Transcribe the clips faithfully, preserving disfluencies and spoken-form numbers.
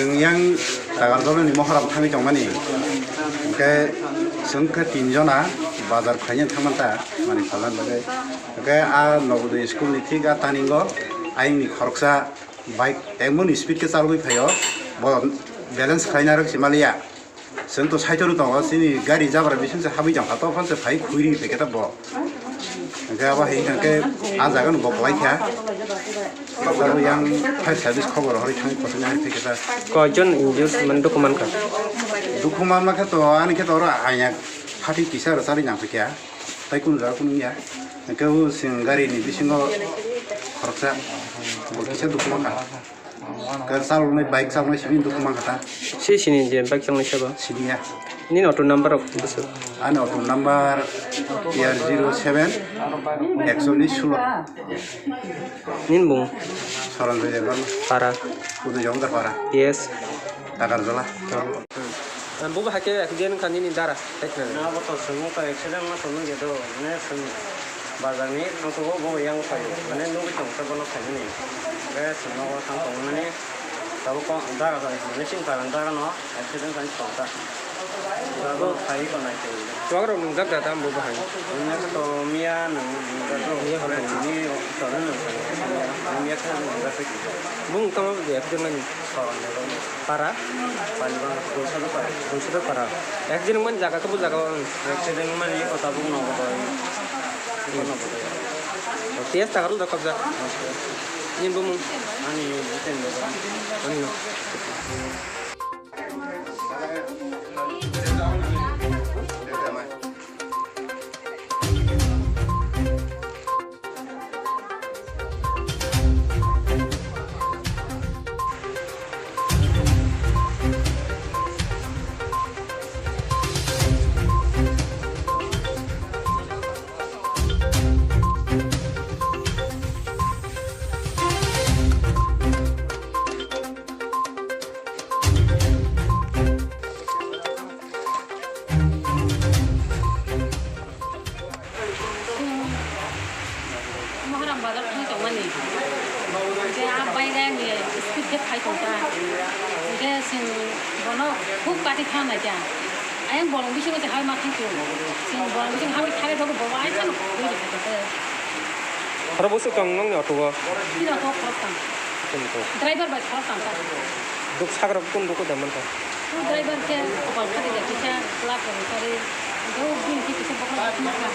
Chwng yang Takarjolani Mohoram thangwi tongmani. Hwnkhe chwng khe tin jona bazar khaina thangmanta, mani phalna bagwi. Hwnkhe a Nobodoy school ni thik a turning o ayang ni khoroksa bike emon speed khe chalogwi phaio, bo balance khlaina rwk se maliya. Chwng to side o tongo, chini gari jabra bising se habwi tongkha, to phang se phai khuri ri phaikhe ta bo. Hwnkhe abo hai hwnkhe a jaga no bo kwlai kha. Abo yang fire service khobor horwi thangwi khosoknai hai phaikhe ta. Koijon injured mane dukhu mankha? Dukhu manma khe to ani khe to oro aya phathi kisa rwcharwi nang phaikha. Tai kunu jaga kunu ya. Hwnkhe o chwng gari ni bisingo khoroksa bo kisa dukhu mankha. Khe chaloknai, bike chaloknai simi dukhu mankha ta. Si sini je bike chaloknai sabo? Siniya. Nini auto number rok bwswk? Ani auto number T R zero seven, ekso ni sulo. Nini bung? Soranjoy Debbarma. Para? Udoy Jomodar Para. Yes. Takarjola. Ang bubo hai khe accident wngkha nini dara, hai khna. Na bo to chwng wngkha accident ma to nungya do, ne chwng bazar ni nokho bo yang wngkha yo, mane nugwi tong khe bono khaimani. Hwnkhe chwng nogo thang tongmani, tabuk ko dara bai mane chini karan dara no accident wngkha tong kha. Tabuk bo khai ko nai tong. Chuwak rok nungjak da tam bubo hai. Nungya khe to miya nung, nungjak do. Miya hor nung. Tini office o nung, miya khe nungjak khe. Bung tamo de accident mani. Para? Palibang, Gulsada Para. Gulsada Para. Accident wngmani jaga khe bo jaga o ang. Accident wngmani o tabuk Nobodoy. Nobodoy. Tiyas takarul da kabja. Nini bumung? Ani Jiten Debbarma. Ani no. Moharam bazar thang tongmani. Je a bai rai ni speed de phai tongkha. Je sing bono khub kati thang nai kya. Ayang bolong bisingo se hai ma thang tu. Sing bolong bisingo hai thare dogo bo ai thang dui de kha. Khoro bwswk tong nokni auto o? Bini auto o khorok tang. Driver bai khorok tang kha. Duk sakrok kun duk da man kha. O driver khe kopal khadi da kisa lak rok kari. Do bini khe kisa bokol bukma kha.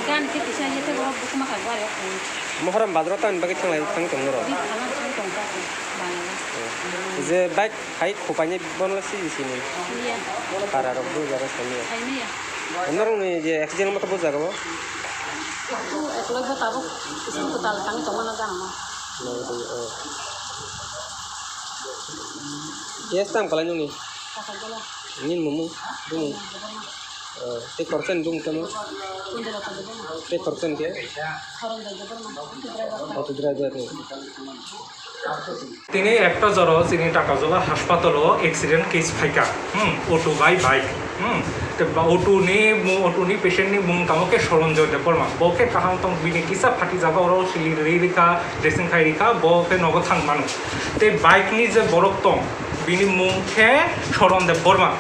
Gan khe kisa yete borok bukma kha gari o. Moharam bazar o tamni bagwi thanglai thang tong norok? Bini phala thang tong kha. Je bike hai khupaini bono siji sini. Iya. Para rok bujaro sani. Hai niya. Norokni je accident wngma khe bo jaga o? Ekolog bo tabuk school kwtal thangwi tongmano gana. Yes, tam kalai nungni. Nini mumu, bumu. Tei khoroksa ni bumung tamo? Tei khoroksa ni khe? Auto driver ni. Tini ekta jora chini Takajola hospital o accident case phaikha. Hmm, auto bai bike. Hmm, te ba auto ni mu-, auto ni patient ni bumung tamo khe Soronjoy Debbarma. Bo khe kaham tong, bini kisa phati jaga oro sili ri rikha, dressing khai rikha, bo khe nogo thang mano. Tei bike ni je borok tong, bini mung khe Soron Debbarma.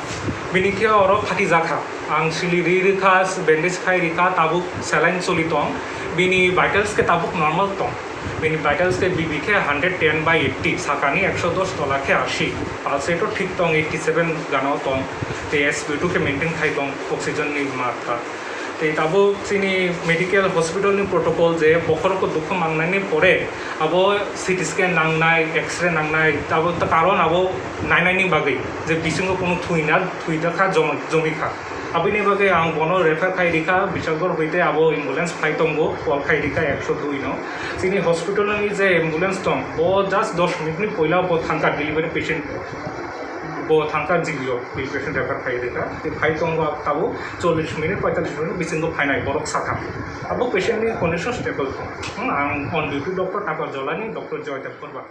Bini khe oro phati jakha. Ang sili ri rikha, bandage khai rikha, tabuk saline choli tong. Bini vitals khe tabuk normal tong. Bini vitals khe B B khe hundred ten by eighty, sakani ekso dos tola khe ashi. Pulse rate o thik tong, eighty seven gana o tong. Tei S P two khe maintain khai tong, oxygen ni matka. Tei tabuk chini medical hospital ni protocol je bokhorok dukhu mangnani pore abo C T scan nangnai, X-ray nangnai, abo ta karon abo nainani bagwi je bisingo kunu thwina, thwida kha, jom-, jomi kha. Aboni bagwi ang bono refer khai rikha, Bisakgor hoite abo ambulance phai tongo, call khai rikha ekso dui no. Chini hospital ni je ambulance tong, bo just dos minute ni poila bo thangkha delivery patient, bo thangkha G B o, patient refer khai rikha. Tei phai tongo abo tabuk chollish minute, poitalish minute bisingo phainai borok sakha. Abo patient ni condition stable tong. Hmm, ang on duty doctor Takajola ni Doctor Joydev Debbarma.